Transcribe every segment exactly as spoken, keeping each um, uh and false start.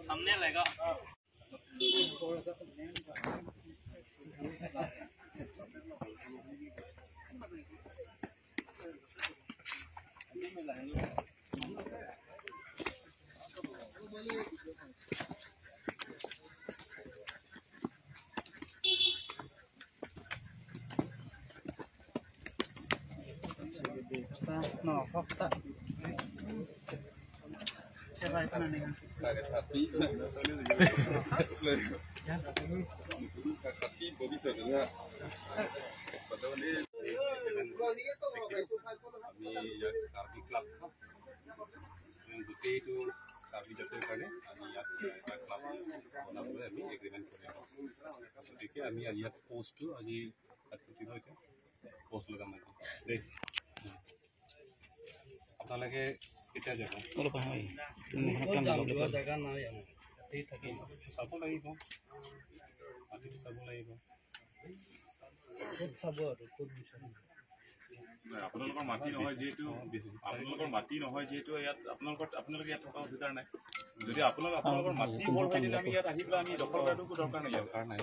Thumbnail lego. আমি ইয়াত কাৰ্বি ক্লাব, গোটেইটো কাৰ্বি জাতিৰ কাৰণে আমি ইয়াত এটা ক্লাব বনাবলৈ আমি এগ্ৰিমেণ্ট কৰিলোঁ। গতিকে আমি ইয়াত প'ষ্টটো আজি তাত খুলিব এতিয়া। প'ষ্ট লগাম আজি দেই। আপোনালোকে কেতিয়া যাব? অলপ সময়। তুমি ক'ত যাম? যোৱা জেগা নাই আমাৰ। ইয়াতেই থাকিম। চাব লাগিব। মাটিটো চাব লাগিব। ক'ত চাব আৰু ক'ত বিচাৰিব? নাই, আপোনালোকৰ মাটি নহয় যিহেতু, আপোনালোকৰ মাটি নহয় যিহেতু ইয়াত আপোনালোকৰ, আপোনালোকে ইয়াত থকা অধিকাৰ নাই। যদি আপোনালোক, আপোনালোকৰ মাটি হ'ল হয়, তেতিয়াহ'লে আমি ইয়াত আহি পেলাই আমি দখল কৰাটো একো দৰকাৰ নাই ইয়াত। দৰকাৰ নাই।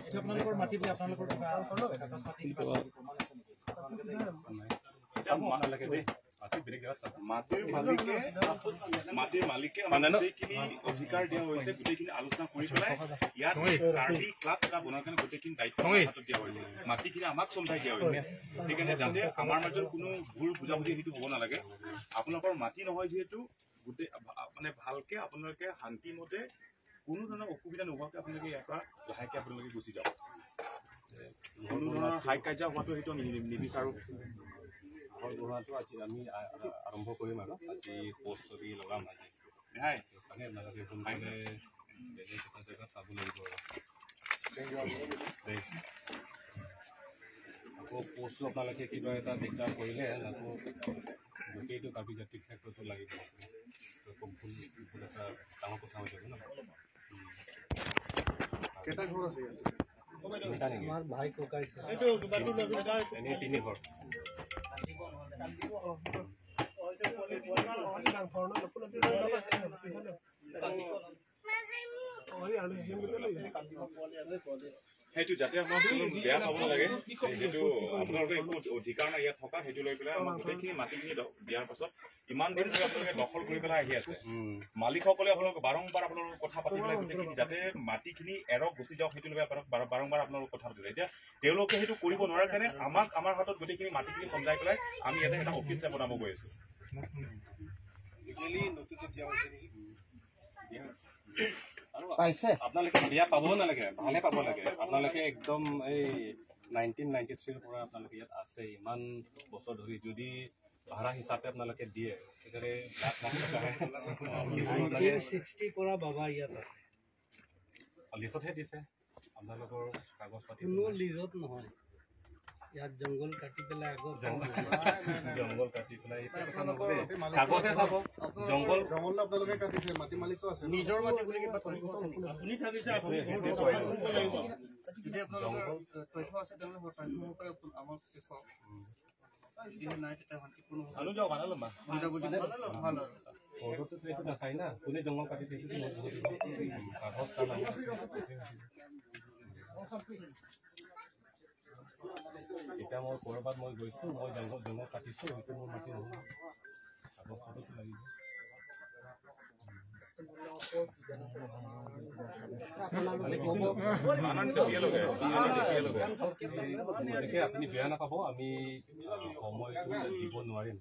এইটো আপোনালোকৰ মাটি বুলি আপোনালোকৰ কিবা আছে, কাগজ পাতি কিবা আছে নেকি? প্ৰমাণ আছে নেকি? এতিয়া আপোনালোকে দেই, মাটি বেলেগ জেগাত চাব। মাটিৰ মালিকে, মাটিৰ মালিকে আমাক মানে ন? গোটেইখিনি অধিকাৰ দিয়া হৈছে, গোটেইখিনি আলোচনা কৰি পেলাই ইয়াত কাৰ্বি ক্লাব এটা বনোৱাৰ কাৰণে গোটেইখিনি দায়িত্ব আমাৰ হাতত দিয়া হৈছে। মাটিখিনি আমাক চমজাই দিয়া হৈছে। সেইকাৰণে যাতে আমাৰ মাজত কোনো ভুল বুজাবুজি সেইটো হ'ব নালাগে। আপোনালোকৰ মাটি নহয় যিহেতু গোটেই ভা-, মানে ভালকে আপোনালোকে শান্তিমতে কোনো ধৰণৰ অসুবিধা নোহোৱাকে আপোনালোকে ইয়াৰ পৰা লাহেকে আপোনালোকে গুচি যাওক। কোনো ধৰণৰ হাই কাজিয়া হোৱাটো সেইটো আমি নি-, নিবিচাৰোঁ। ঘৰ বনোৱাটো আজি আমি আ-, আ-, আৰম্ভ কৰিম আৰু আজি প'ষ্ট ছবি লগাম আজি। হাই। সেইকাৰণে আপোনালোকে সোনকালে বেলেগ এটা জেগাত চাব লাগিব আৰু। দেই। আকৌ প'ষ্টটো আপোনালোকে কিবা এটা দিগদাৰ কৰিলে আকৌ গোটেইটো কাৰ্বি জাতিৰ ক্ষেত্ৰতো লাগিব। আকৌ ভুল, ভুল এটা ডাঙৰ কথা হৈ যাব ন। কেইটা ঘৰ আছে ইয়াত? তিনিটা নেকি? আমাৰ ভাই ককাই আছে। এনেই তিনি ঘৰ। সেইটো যাতে আমাৰ কোনো বেয়া পাব নালাগে, যিহেতু আপোনালোকৰ একো অধিকাৰ নাই ইয়াত থকা, সেইটো লৈ পেলাই আমাক গোটেইখিনি মাটিখিনি দ-, দিয়াৰ পাছত ইমান দিন ধৰি আপোনালোকে দখল কৰি পেলাই আহি আছে। মালিকসকলে আপোনালোকক বাৰম্বাৰ আপোনালোকক কথা পাতি পেলাই গোটেইখিনি যাতে মাটিখিনি এৰক গুচি যাওক, সেইটো লৈ আপোনালোকক বাৰ-, বাৰম্বাৰ আপোনালোকক কথা পাতিছে। এতিয়া তেওঁলোকে সেইটো কৰিব নোৱাৰাৰ কাৰণে আমাক, আমাৰ হাতত গোটেইখিনি মাটিখিনি চমজাই পেলাই আমি ইয়াতে এটা অফিচ বনাব গৈ আছো। পাইছে? আপোনালোকে বেয়া পাব নালাগে, ভালে পাব লাগে। আপোনালোকে একদম এই নাইনটিন নাইনটি থ্ৰীৰ পৰা আপোনালোকে ইয়াত আছে, ইমান বছৰ ধৰি যদি ভাড়া হিচাপে আপোনালোকে দিয়ে, সেইকাৰণে লাখ লাখ টকা আহে। নাইনটিন ছিক্সটিৰ পৰা বাবা ইয়াত আছে। লিজতহে দিছে, আপোনালোকৰ কাগজ পাতি কোনো নাই। লিজত নহয়, ইয়াত জংঘল কাটি পেলাই আগত জং-, জংঘল কাটি পেলাই এইটো কথা নহয় দেই। কাগজে চাব, জংঘল জংঘল আপোনালোকে কাটিছে, মাটি মালিকটো আছে ন? নিজৰ মাটি বুলি কিবা তথ্য আছে নেকি? আপুনি ভাবিছে আপুনি সেইটোৱে, সেইটোৱে কয়। যদি আপোনালোকৰ জংঘল তথ্য আছে, তেনেহ'লে হঠাৎ আমাক দেখুৱাওক। যদি নাই, তেতিয়া শান্তিপূৰ্ণ হ'ব। চালো যাওক, আনা লমা। বুজাবুজি ভাল আৰু। কোৰ্টতো এইটো নাচাই না, কোনে জংঘল কাটিছে, এইটো তো কাগজ কা নাই। এতিয়া মই ক'ৰবাত মই গৈছো, মই জংঘল, জংঘল কাটিছো, সেইটো মোৰ মাটি নহয়। কাগজ পাতিটো লাগিব। আপোনালোকে ক'ব। গতিকে আপুনি বেয়া নাপাব, আমি, আহ, সময়টো দিব নোৱাৰিম।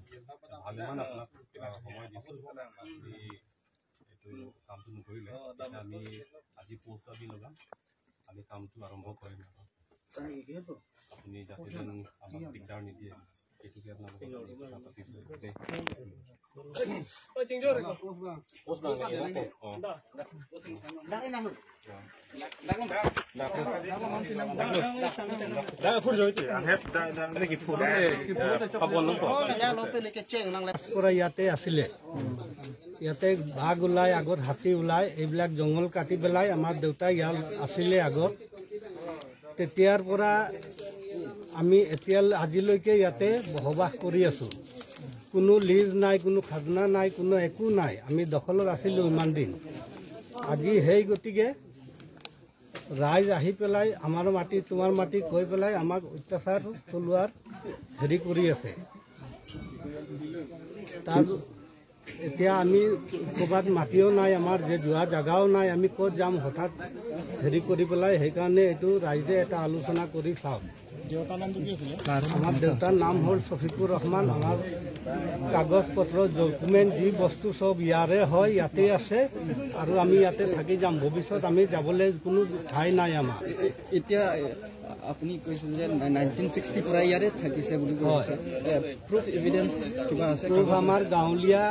ভালেমান আপোনাক, আহ, সময় দিছো। আপুনি এইটো কামটো নকৰিলে, তেতিয়া আমি আজি প'ষ্ট আমি লগাম, আমি কামটো আৰম্ভ কৰিম। আপুনি যাতে যেন আমাক দিগদাৰ নিদিয়ে, সেইটোকে আপোনালোকৰ লগত কথা পাতিছো দেই। পৰা ইয়াতে আছিলে। ইয়াতে বাঘ ওলাই, আগত হাতী ওলাই, এইবিলাক জংঘল কাটি পেলাই আমাৰ দেউতা ইয়াত আছিলে আগত। তেতিয়াৰ পৰা আমি এতিয়া আজিলৈকে ইয়াতে বসবাস কৰি আছো। কোনো লিজ নাই, কোনো খাজনা নাই, কোনো একো নাই। আমি দখলত আছিলো ইমান দিন। আজি সেই গতিকে ৰাইজ আহি পেলাই আমাৰ মাটি, তোমাৰ মাটি কৈ পেলাই আমাক অত্যাচাৰ চলোৱাৰ হেৰি কৰি আছে। তাৰ এতিয়া আমি ক'ৰবাত মাটিও নাই, আমাৰ যে যোৱা জাগাও নাই, আমি ক'ত যাম হঠাৎ হেৰি কৰি পেলাই। সেইকাৰণে এইটো ৰাইজে এটা আলোচনা কৰি চাওক। দেউতাৰ নামটো কি আছিলে? আমাৰ দেউতাৰ নাম হ'ল চফিকুৰ ৰহমান। আমাৰ কাগজ পত্ৰ, ডকুমেণ্ট, যি বস্তু চব ইয়াৰে হয়, ইয়াতে আছে আৰু আমি ইয়াতে থাকি যাম। ভৱিষ্যত আমি যাবলৈ কোনো ঠাই নাই আমাৰ। এ-, এতিয়া, এ, আপুনি কৈছিল যে নাইনটিন ছিক্সটি পৰা ইয়াৰে থাকিছে বুলি কৈছে। এ, প্ৰুফ এভিডেন্স কিবা আছে? প্ৰুফ আমাৰ গাঁৱলীয়া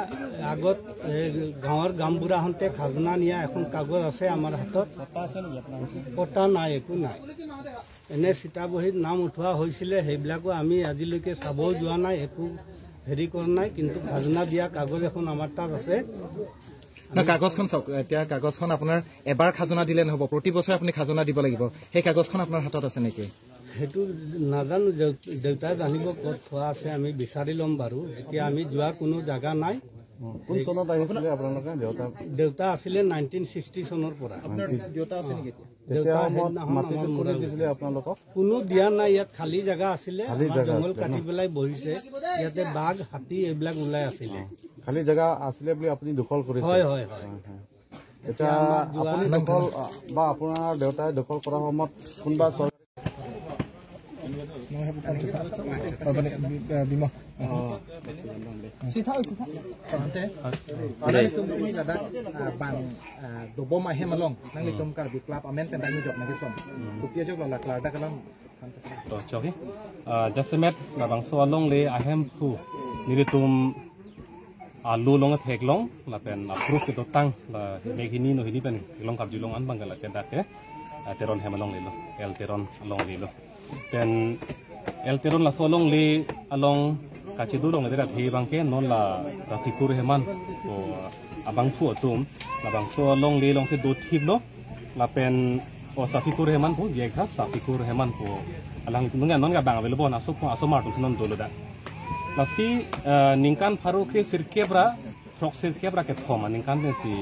আগত, এ, গাঁৱৰ গাঁওবুঢ়াহঁতে খাজনা নিয়া এখন কাগজ আছে আমাৰ হাতত। পট্টা আছে নেকি আপোনাৰ? পট্টা নাই, একো নাই। এনে চিটা বহীত নাম উঠোৱা হৈছিলে, সেইবিলাকো আমি আজিলৈকে চাবও যোৱা নাই, একো হেৰি কৰা নাই। কিন্তু খাজনা দিয়া কাগজ এখন আমাৰ তাত আছে। না, কাগজখন চাওক, এতিয়া কাগজখন আপোনাৰ এবাৰ খাজনা দিলে নহ'ব, প্ৰতি বছৰে আপুনি খাজনা দিব লাগিব। সেই কাগজখন আপোনাৰ হাতত আছে নেকি? সেইটো নাজানো, দেউ-, দেউতাই জানিব ক'ত থোৱা আছে, আমি বিচাৰি ল'ম বাৰু। এতিয়া আমি যোৱা কোনো জাগা নাই। কোন চনত আহিছিলে আপোনালোকে দেউতা? দেউতা আছিলে নাইনটিন ছিক্সটি চনৰ পৰা। আপোনাৰ দেউতা আছে নেকি এতিয়া? তেতিয়া দেউতা সময়ত সেইদিনাখন মাটিটো আমাৰ কোনে মৰা দিছিলে আপোনালোকক? কোনো দিয়া নাই, ইয়াত খালী জাগা আছিলে, খালী আমাৰ জাগা জংঘল আছিলে কাটি ন? পেলাই বহিছে। ইয়াতে বাঘ, হাতী এইবিলাক ওলাই আছিলে। খালী জাগা আছিলে বুলি আপুনি দখল কৰিছে? হয়, হয়, হয়। হয়, হয়। এতিয়া এতিয়া আমাৰ যোৱা আপুনি দখল, আ, বা আপোনাৰ দেউতাই দখল কৰা সময়ত কোনোবা চৰকাৰী Tangte, ada itu mungkin ada, ah, bang, ah, dobom ahem along, nanglitum Karbi Club amen pen dang jok nagi som. Kopi ajok lo la klar da kalam. To chokji. Ah, jasemet labangso alongle ahemphu nelitum alu long theklong lapen approve kedotang la mek hini no hini pen long karjulong an bang la ke dak ke, ah, Teron hem alongle lo, L Teron alongle lo. Pen L Teron laso alongle along kachedurong le rat he abangke non la Rafikur Rehman pu abangphu atum labangso alongle alongsi dothiplo lapen o Safikur Rehman pu, jek tha Safikur Rehman pu alang nunga non ka bang available aso pu aso mar atumsi non dolo dak. Lasi, eh, ningkan pharo kre sirkep ra throk sirkep ra kethom aningkan pensi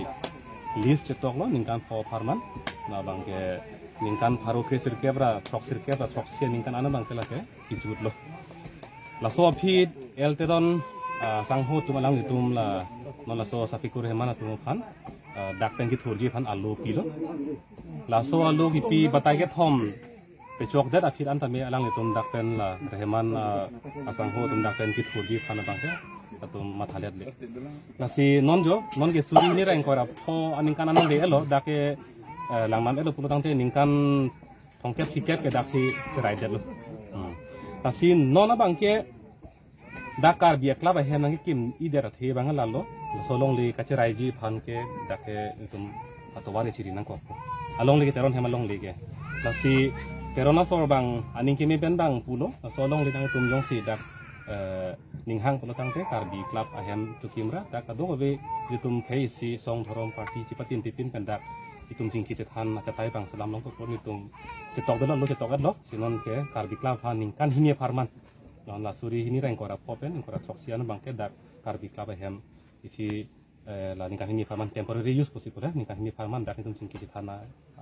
lease chetoklo ningkan pho apharman. Labangke ningkan pharo kre sirkep ra throk sirkep ra throksi aningkan an abangke lake kijutlo. Laso aphi L Teron, ah, sangho atum alanglitum la non laso Safikur Rehman atum aphan, ah, dak pen kithurji aphan alu pilo. Laso alu kipi batai kethom pechokdet aphi an tame alanglitum dak pen la Rehman, ah, asangho atum dak pen kithurji aphan abangke atum mathalet le. Lasi non jo, non ke suri hini ra ingkoi ra pho aningkan an le lo, dak ke, eh, langman elo pulo tangte ningkan thomkep phlikep ke daksi cherai detlo. Hmm. Lasi non abangke dak Karbi Club ahem nangkekim-idet athe abang lalo, laso alongle kacheraiji aphan ke dak ke itum atovar chiri nangkok. Alongle ke Teron hem alongle ke. Lasi Teron asor abang aning keme pen abang pulo, laso alongle nangtum jongsi dak, eh, ninghang pulo tangte Karbi Club ahem chekim ra dak kadokave itum khei isi song dhorom party chipatin tipin pen dak itum chingki chethan achatai abang selam longkok lo, itum chetok dolo, lo chetok lo, si non ke Karbi Club aphan ningkan hini apharman. Non la suri hini ra ingkoi ra pho pen ingkoi ra throksi an abangke dak Karbi Club ahem isi, eh, la ningkan hini apharman temporary use pusi pura, ningkan hini apharman dak itum chingki chethan,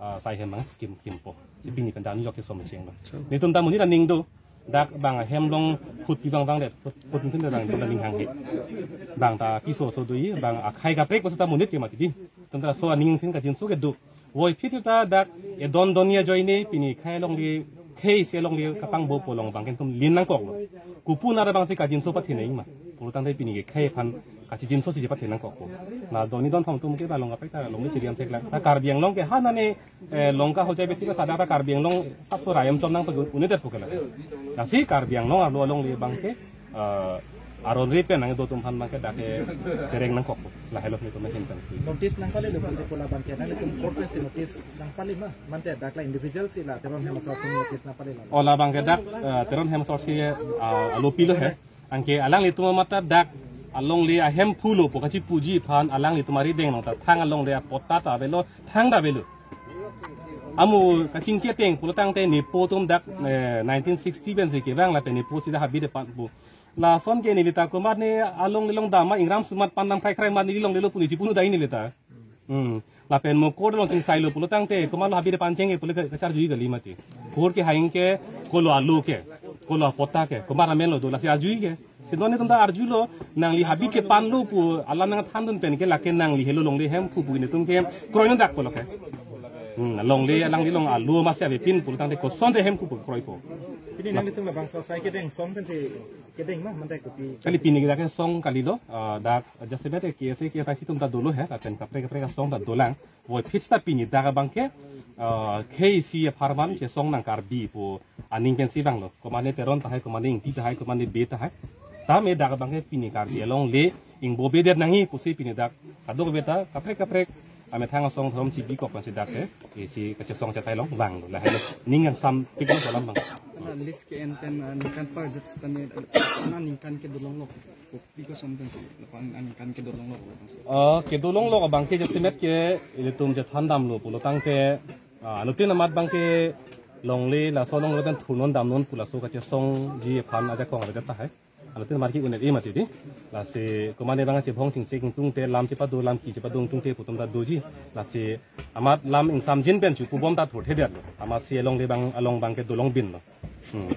ah, sai hem abang kimkimpo. Si pini pen dam jok ke som cheng lo. Netum ta monit aning do, dak bang ahem along phut pi bang bang det, phut, phut pi bang det, la ninghang he. Bang ta piso so do-i, bang akhei kaprek pusi ta monit ke mati di. Tum ta so aning phin kachinso ke do. Voiphit ta dak edon doni ajoine pini khei alongle, khei isi alongle kapangbo pu along abangke itum lin nangkok lo. Kopu nara abangsi kachinso pathe nangma. Pulo tangte pini ke khei aphan kachichinso si pathe nangkok po. La doni don thom atum ke ba along kaprek ta alongle chiriam thek lang. Ta Karbi Anglong ke ha nane, eh, Lanka hochai besi ba sada ta Karbi Anglong sapso rayam chom nangpajun-un'edet pu ke la. Lasi Karbi Anglong arlo alongle abangke, eh, aron ri pen nangdo atum aphan abangke dak ke tereng nangkok po. Lahelo netum ahin pen. Notice nangpalelo pusi pu la abangke nanglitum court pensi notice nangpale ma? Mate dak la individual si la Teron hem asor atum notice nangpalelo? O la abangke dak, eh, Teron hem asor si, eh, alu pilo he. Anke alanglitum amat ta dak alongle ahemphu lo pu kachipuji aphan alanglitum arideng along ta thang alongle apatta ta avelo, thang ta avelo. Amu kachingki ateng pulotangte nepo atum dak, eh, nineteen sixty pensi kevang lapen nepo sida habit epan pu. Lason ke neli ta komat ne alongle along dam ma ingram sumat pan dam krai krai mat neli longle lo pu ne chipunu dai neli ta. Hmm. Lapen mo court along chingsailo pulotangte komatlo habit epan cheng-e pule kacharjui kali mati. Court kehang ke kolo alo ke, kolo apota ke, komat amen lo do lasi arjui ke. Si non netum ta arjulo, nangli habit kepanlo pu alam nangthandun pen ke lake nangli helo longle Hemphu pu netum ke kroinon dak pulo ke. Hmm, longle alangli along alo masi avepin pulotangte kosonsi Hemphu pu kroipo. Pini nangtum labangso asai kedeng song pensi kedeng ma mate kopi. Kali pini ke dak song kalilo, ah, dak jasemet ke KSA, KSYC atum ta dolo he, lapen kaprek kaprek asong ta dolang. Voiphit seta pini dak abangke, ah, khei isi apharman chesong nang Karbi pu aning pensi vanglo. Komat ne Teron tahai, komat ne Ingti tahai, komat ne Bey tahai. Tame dak abangke pini Karbi alongle ingbo bedet nangji pusi pini dak kadokave ta kaprek kaprek amethang asong dhorom chibi kok pensi dak ke isi kachesong chetai along vanglo. Lahelo ning yang sampik lo dalam bang. Ana list ke enten, ah, ningkan parjat setame, ah, ana ningkan ke dolonglo. Kopi koson pensi, lapan aningkan ke dolonglo. Oh, kedolonglo abangke jasemet ke ilitum chethan damlo pulotangte, ah, anuttin amat abangke longle laso alongle pen thunon damnon pu laso kachesongji aphan ajakong aja tahai. Anuttin amat ke un-e mati di. Lasi komat ne bang chebhong chingchek ingtungte lam chepado lam ki chepado ingtungte pu atum ta doji. Lasi amat lam ingsamjin pen chupubom ta thurthedetlo. Amatsi alongle bang along abangke dolong binlo. Hmm.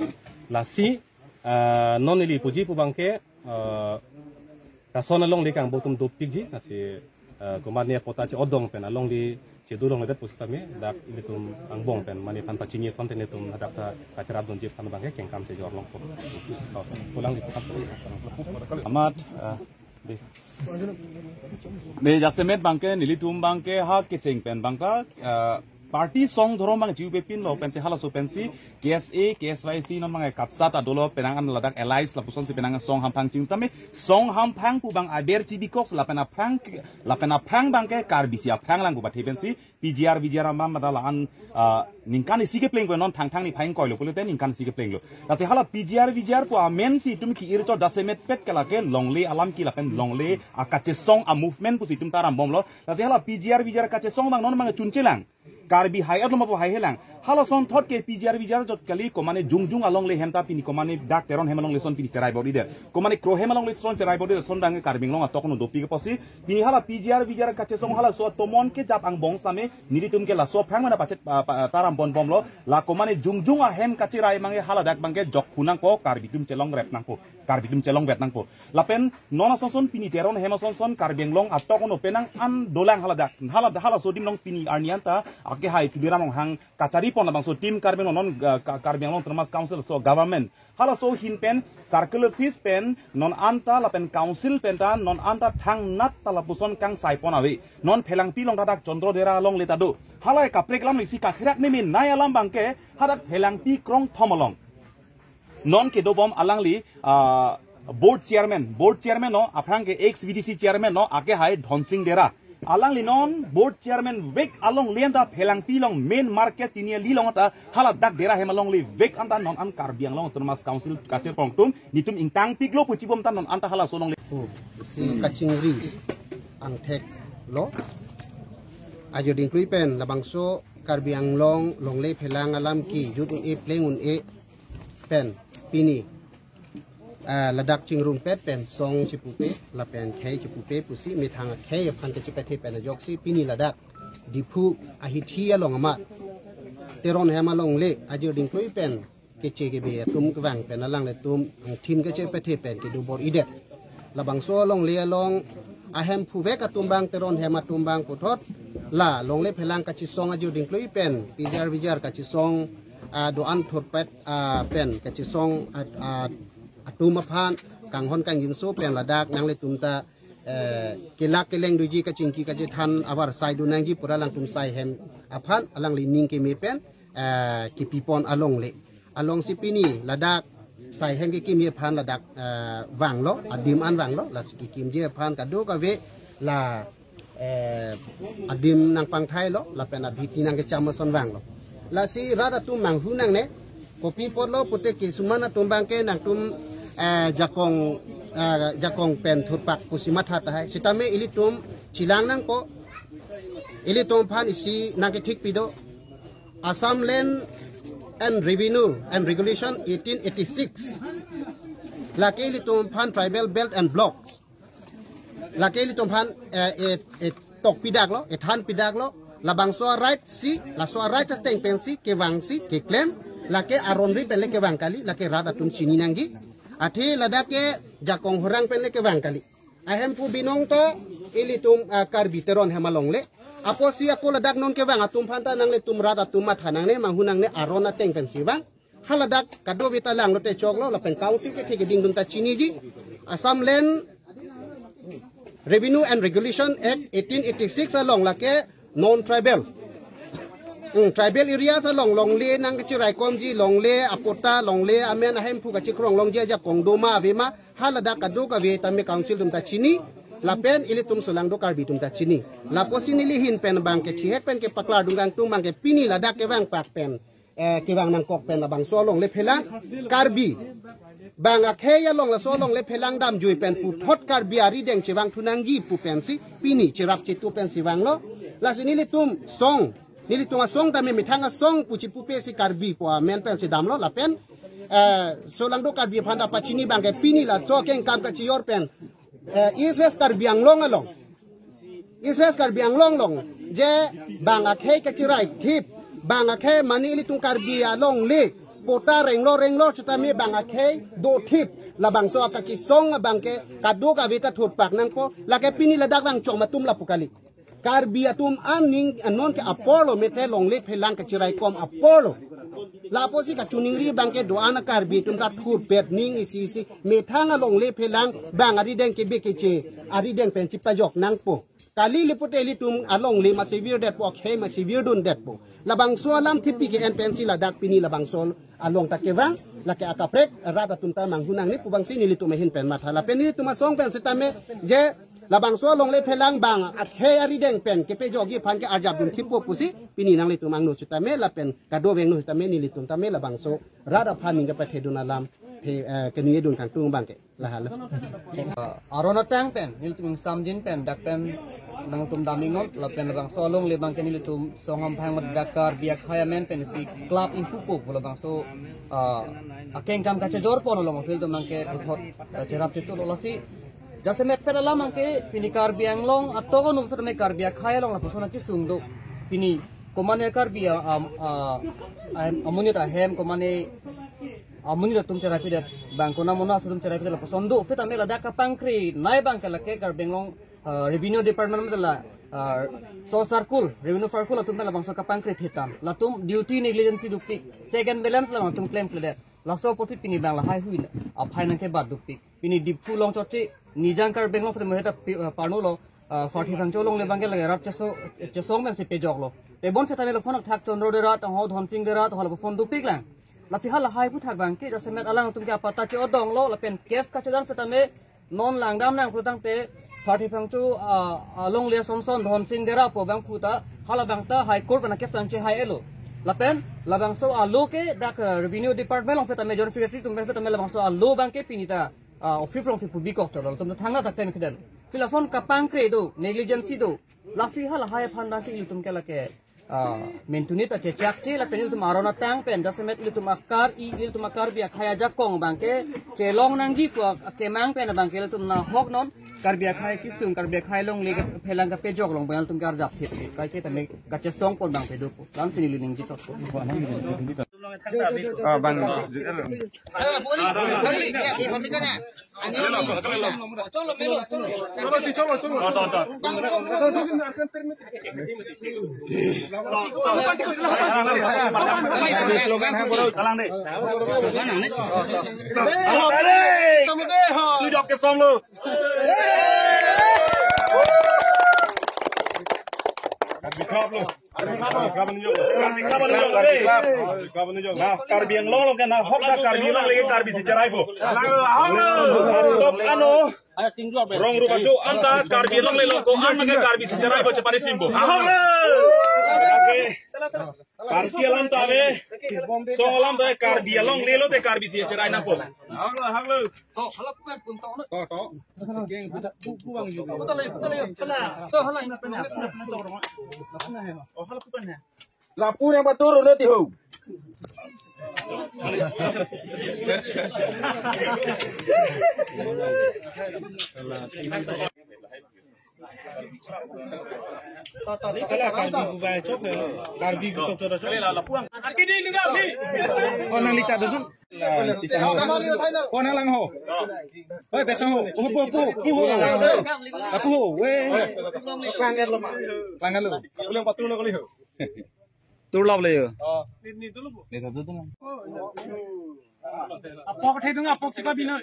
Lasi, ah, non neli puji pu abangke, ah, lason alongle kangbo atum dopikji, lasi, ah, komat ne apota che-odong pen alongle chedolongledet pusitame, dak ilitum angbong pen mane aphan pachini asonte netum hadak ta kacherapdunji aphan abangke kengkam chejor longpo. Oh, pulang di tempat. Amat, ah, di. Di jasemet abangke, nelitum abangke ha kecheng pen abangke, ah, party song dhorom abang chiu pepinlo pensi halaso pensi, KSA, KSYC non abangke kapsa ta dolo penang an ladak allies lapusonsi penang song hamphang ching tame, song hamphang pu abang aber chibi kok lapen aphrang, lapen aphrang abangke Karbi si aphrang lang pu bathe pensi, PGR, VGR amam mada la-an, ah, ningkan isi kepleng pu non Thangthang niphai ingkoi lo pulote ningkan isi kepleng lo. Lasi hala PGR, VGR pu amensi itum ki-ircho jasemet pet ke lake longle alam ki lapen longle akachesong a-movement pusi itum ta rambomlo. Lasi hala PGR, VGR kachesong abang non abang chunchelang. Karbi hai-et lo ma pu haihelang. Halason thot ke PGR, VGR jot kali komat ne jongjung alongle hem ta pini komat ne dak Teron hem alongle son pini cherai bor-idet. Komat ne Kro hem alongle son cherai bor-idet son abang Karbi Anglong atok no dopi keposi. Pini hala PGR, VGR kachesong halaso atomon kejap angbong sitame nelitum ke laso aphrang mane pachet, pa, pa, ta rambom bomlo. La komat ne jongjung ahem kacherai abangke haladak abangke jokphu nangpo Karbi atum chelongrep nangpo. Karbi atum chelongvet nangpo. Lapen non asonson pini Teron hem asonson Karbi Anglong atok no penang an dolang haladak. Hala, halaso adim along pini arni anta akehai Tuliram Ronghang kacharipon labangso Team Karbi Anglong non, ah, Ka-, Karbi Anglong Autonomous Council so government. Halaso ahin pen, circle office pen, non anta lapen council pen ta, non anta thangnat ta lapuson kangsaipon ave. Non Phelangpi along ta dak Chandra Dera alongle ta do. Halahei kaprek alam isi kakhirak meme nai alam abangke, hadak Phelangpi krongthom along. Non kedobom alangli, ah, board chairman, board chairman no, aphrang ke ex VDC chairman no, akehai Dhonsing Dera. Alangli non board chairman vek alongle anta Phelangpi along main market tini ali along ta haladak Dera hem alongle vek anta non an Karbi Anglong Autonomous Council kachepong atum netum ingtangpiklo pu chibom ta non anta halaso alongle. Oh, si kachingri angthek lo. Ajo dingklui pen labangso Karbi Anglong longle phelang alam ki jut un-e pleng un-e pen pini, ah, ladak chingrumpet pen song chipupe lapen khei chipupe pusi methang akhei aphan kachepethe pen ajoksi pini ladak Diphu ahithi along amat Teron hem alongle ajo dingklui pen keche kebe atum kevang pen alanglitum angthin kachepethe pen kedo bor-idet. Labangso alongle along ahemphu vek atum abang Teron hem atum abang puthot la longle phelang kachesong ajo dingklui pen PGR VGR kachesong, ah, do-an thurpet, ah, pen kachesong, ah, ah, atum aphan kanghon kangjinso pen ladak nanglitum ta, eh, kelak keleng doji kachingki kachethan avarsai do nangji pura alangtum sai hem aphan alangli ning keme pen, eh, kipipon alongle. Alongsi pini ladak sai hem kekimji aphan ladak, eh, vanglo, adim an vanglo, lasi kekimji aphan kadokave la, eh, adim nangpangthailo, lapen abhiti nangkecham ason vanglo. Lasi rat atum manghu nangne, kopi apotlo pute ke suman atum abangke nangtum, eh, jakong, eh, jakong pen thurpak pusi matha tahai. Sitame ilitum chelang nangpo, ilitum aphan isi nangkethik pido. Assam Land and Revenue and Regulation eighteen eighty-six. Lake ilitum aphan tribal belt and blocks. Lake ilitum aphan, eh, eh, eh, tok pidak lo, eh, than pidak lo. Labangso right si, laso right ateng pensi, kevang si, keklem. Lake aron ri pen le kevang kali, lake rat atum chini nangji. Athe ladak ke Jakong Horang pen le kevang kali. Ahemphu binong to ilitum, ah, Karbi Teron hem along le. Apotsi ako ladak non kevang atum aphan ta nanglitum rat atum matha nangne, manghu nangne, aron ateng pensi vang. Haladak kadokave ta lang lote choklo, lapen council kethe keding atum ta chiniji. Assam Land Revenue and Regulation Act eighteen eighty-six along lake non-tribal, hmm, tribal areas along longle nangkachirai komji, longle apota, longle amen ahemphu kachikrong longji ajakong doma avema, haladak kadokave tame council atum ta chini, lapen ilitum solangdo Karbi atum ta chini. Lapusi neli ahin pen abang ke chihek pen kepaklar dungkang atum abang ke pini ladak kevang pak pen, eh, kevang nangkok pen labangso alongle phelang Karbi bang akhei along laso alongle phelang damjui pen puthot Karbi arideng chevang thu nangji pu pensi pini cherap chetu pensi vanglo. Lasi nelitum song, nelitum asong tame methang asong pu chipupe si Karbi pu amen pensi damlo lapen, eh, solangdo Karbi aphan ta pachini abang ke pini laso akengkam kachiyor pen, eh, East West Karbi Anglong along, East West Karbi Anglong along je bang akhei kachirai thip, bang akhei mane ilitum Karbi alongle pota renglo renglo sitame bang akhei do thip, labangso akakisong abang ke kadokave ta thurpak nangpo. Lake pini ladak vang chom atum lapu kali. Karbi atum aning anon ke apor lo, mate longle phelang kachirai kom apor lo. Lapusi kachiningri abang ke do-an a-Karbi atum ta thurpet ning isi isi, methang alongle phelang bang arideng kebe keche, arideng pen chipajok nangpo. Kali lipute ilitum alongle masi virdetpo, akhei masi virdundetpo. Labangso alam thipi ke-en pensi ladak pini labangso along ta kevang, lake akaprek rat atum ta manghu nangne pu abangsi nelitum ahin pen matha. Lapen nelitum asong pen sitame je labangso alongle phelang bang akhei arideng pen kepejokji aphan ke arjap dun thippo pusi pini nanglitum angno sitame lapen kadokave angno sitame nelitum tame labangso rat aphan ning kepethedun alam, he, eh, keningje dun kangtung abang ke lahelo. Ah, aron ateng pen nelitum ingsamjin pen dak pen nangtum dam ingot lapen labangso alongle abang ke nelitum song amphang mat dak Karbi akhei amen pensi club ingpupo pu labangso, ah, akengkam kachejor pon along aphi ilitum abang ke puthot, ah, cherap chetu lo. Lasi jasemet pen alam abang ke pini Karbi Anglong atok anung sitame Karbi akhei along lapuson akisung do. Pini komane Karbi a, a, a, a, amonit ahem komane amonit atum cherai pidet, bang konat monat atum cherai pidet lapuson do. Sitame ladak kapangkri nai abang ke lake Karbi Anglong, ah, Revenue Department mate la, ah, so circle, Revenue Circle atum pen labangso kapangkri thitan. Latum duty negligence dopik, check and balance labang atum klemkledet. Laso apotsi pini abang lahai hui aphai nangkebat dopik. Pini Diphu along chotche, Nijang Karbi Anglong sitame heta pi-, ah, parno lo, ah, Farthi Phangcho alongle abang ke lake rat cheso-, chesong pensi pejoklo. Tebon sitame lapuson athak Chandra Dera, tangho Dhonsing Dera, tangho lapuson dopik lang. Lasi halahai aphuthak abang ke jasemet alangtum ke apata che-odonglo, lapen case kachedam sitame non langdam nang putangte Farthi Phangcho, ah, alongle asonson Dhonsing Dera pu abang phuta, halabang ta High Court pen case tang chehai-elo. Lapen labangso alo ke dak, ah, Revenue Department along sitame Joint Secretary atum pen sitame labangso alo abang ke pini ta, ah, office alongsi pubikok cholo, latum ta thangnat ta klem klemkledet. Lasi lapuson kapangkri do, negligence do. Lasi halahai aphan abang ke ilitum ke lake, ah, mintunit ta chechakche lapen ilitum aron ateng pen jasemet ilitum akar i, ilitum a-Karbi akhei ajakong abang ke chelong nangji pu akemang pen abang ke ilitum nahok non Karbi akhei kisung, Karbi akhei alongle phelang kapejok along abang ilitum ke arjap thip. Kaike tame kachesong pon abang ke dopo. Lamsi neli ningje chotpo. Ah, bang. Slogan hai, bro. Talang deh. Talang deh. Tuh jok ke song lo. Kan bikhap lo. Karbi Anglong lo, eh. Karbi Anglong lo. Nah, Karbi Anglong lo ke nahok ta Karbi Anglong lake Karbi si cheraipo. Tok ano. Rong rupa jo anta Karbi Anglong le lo ko an lake Karbi si cheraipo chepari simbo. Ahok lo. Oke. Party alam ta ave. Song alam ta ave, Karbi Anglong le lote Karbi si cherai nangpo. Ahok lo, ahok lo. To, hala pupen pun to, no? To, to. Keng, bu, bu, buang juga. Betul ya, betul ya. Betul. So, hala ini. Betul ya. Betul ya. Oh, hala pupen ya. Lapu nangpatur un'e ti ho. Oh, nang licha dudun. Oh, nang lang ho. Oi, besang ho. Pu, pu, pu, pu ho. Apu ho. We. Langalo. Turlap le yo. Apok thedung, apok sika bino.